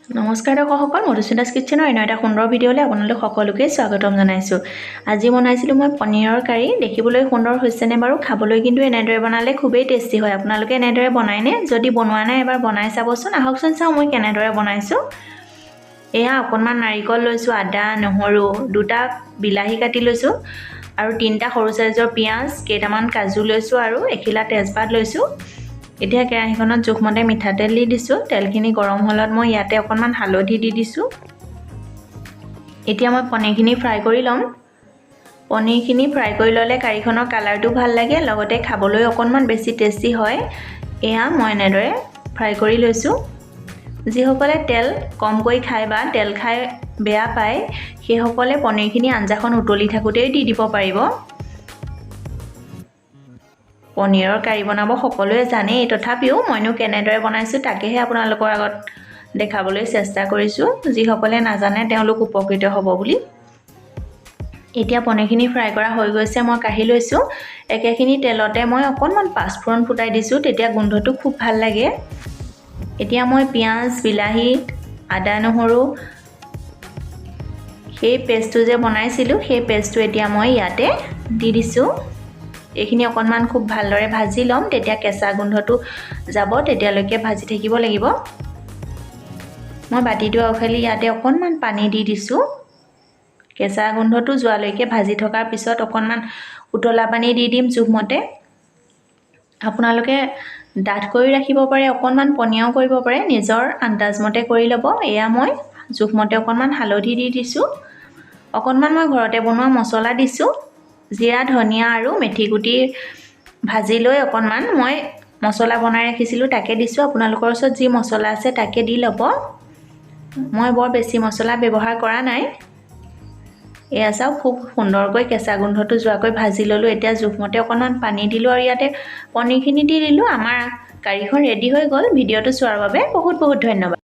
নমস্কাৰ দৰ্শকসকল, মধুস্মিতাছ কিটচেনৰ অন্য এটা সুন্দৰ ভিডিঅ'লৈ আপোনালোক সকলোকে স্বাগতম জনাইছোঁ। আজি বনাইছিলোঁ মই পনীৰৰ কাৰী। দেখিবলৈ সুন্দৰ হৈছেনে বাৰু? খাবলৈ কিন্তু এনেদৰে বনালে খুবেই টেষ্টি হয়। আপোনালোকে এনেদৰে বনায়নে? যদি বনোৱা নাই এবাৰ বনাই চাবচোন। আহকচোন চাওঁ মই কেনেদৰে বনাইছোঁ। এয়া অকণমান নাৰিকল লৈছোঁ, আদা নহৰু, দুটা বিলাহী কাটি লৈছোঁ আৰু তিনিটা সৰু চাইজৰ পিঁয়াজ, কেইটামান কাজু লৈছোঁ আৰু এখিলা তেজপাত লৈছোঁ। এতিয়া কেৰাহীখনত জোখমতে মিঠাতেল দি দিছোঁ। তেলখিনি গৰম হ'লত মই ইয়াতে অকণমান হালধি দি দিছোঁ। এতিয়া মই পনীৰখিনি ফ্ৰাই কৰি ল'ম। পনীৰখিনি ফ্ৰাই কৰি ল'লে কাৰীখনৰ কালাৰটো ভাল লাগে, লগতে খাবলৈ অকণমান বেছি টেষ্টি হয়। এয়া মই এনেদৰে ফ্ৰাই কৰি লৈছোঁ। যিসকলে তেল কমকৈ খায় বা তেল খাই বেয়া পায়, সেইসকলে পনীৰখিনি আঞ্জাখন উতলি থাকোঁতেই দি দিব পাৰিব। পনীৰৰ কাৰী বনাব সকলোৱে জানেই, তথাপিও মইনো কেনেদৰে বনাইছোঁ তাকেহে আপোনালোকৰ আগত দেখাবলৈ চেষ্টা কৰিছোঁ। যিসকলে নাজানে তেওঁলোক উপকৃত হ'ব বুলি। এতিয়া পনীৰখিনি ফ্ৰাই কৰা হৈ গৈছে, মই কাঢ়ি লৈছোঁ। একেখিনি তেলতে মই অকণমান পাঁচফোৰণ ফুটাই দিছোঁ, তেতিয়া গোন্ধটো খুব ভাল লাগে। এতিয়া মই পিঁয়াজ, বিলাহী, আদা নহৰু সেই পেষ্টটো যে বনাইছিলোঁ, সেই পেষ্টটো এতিয়া মই ইয়াতে দি দিছোঁ। এইখিনি অকণমান খুব ভালদৰে ভাজি ল'ম, তেতিয়া কেঁচা গোন্ধটো যাব, তেতিয়ালৈকে ভাজি থাকিব লাগিব। মই বাতিটো আউখালি ইয়াতে অকণমান পানী দি দিছোঁ। কেঁচা গোন্ধটো যোৱালৈকে ভাজি থকাৰ পিছত অকণমান উতলা পানী দি দিম জোখমতে। আপোনালোকে ডাঠ কৰি ৰাখিব পাৰে, অকণমান পনীয়াও কৰিব পাৰে, নিজৰ আন্দাজমতে কৰি ল'ব। এয়া মই জোখমতে অকণমান হালধি দি দিছোঁ। অকণমান মই ঘৰতে বনোৱা মছলা দিছোঁ, জিৰা, ধনিয়া আৰু মেথি গুটি ভাজি লৈ অকণমান মই মছলা বনাই ৰাখিছিলোঁ তাকে দিছোঁ। আপোনালোকৰ ওচৰত যি মছলা আছে তাকে দি ল'ব। মই বৰ বেছি মছলা ব্যৱহাৰ কৰা নাই। এয়া চাওক, খুব সুন্দৰকৈ কেঁচা গোন্ধটো যোৱাকৈ ভাজি ল'লোঁ। এতিয়া জোখমতে অকণমান পানী দিলোঁ আৰু ইয়াতে পনীৰখিনি দি দিলোঁ। আমাৰ কাৰীখন ৰেডি হৈ গ'ল। ভিডিঅ'টো চোৱাৰ বাবে বহুত বহুত ধন্যবাদ।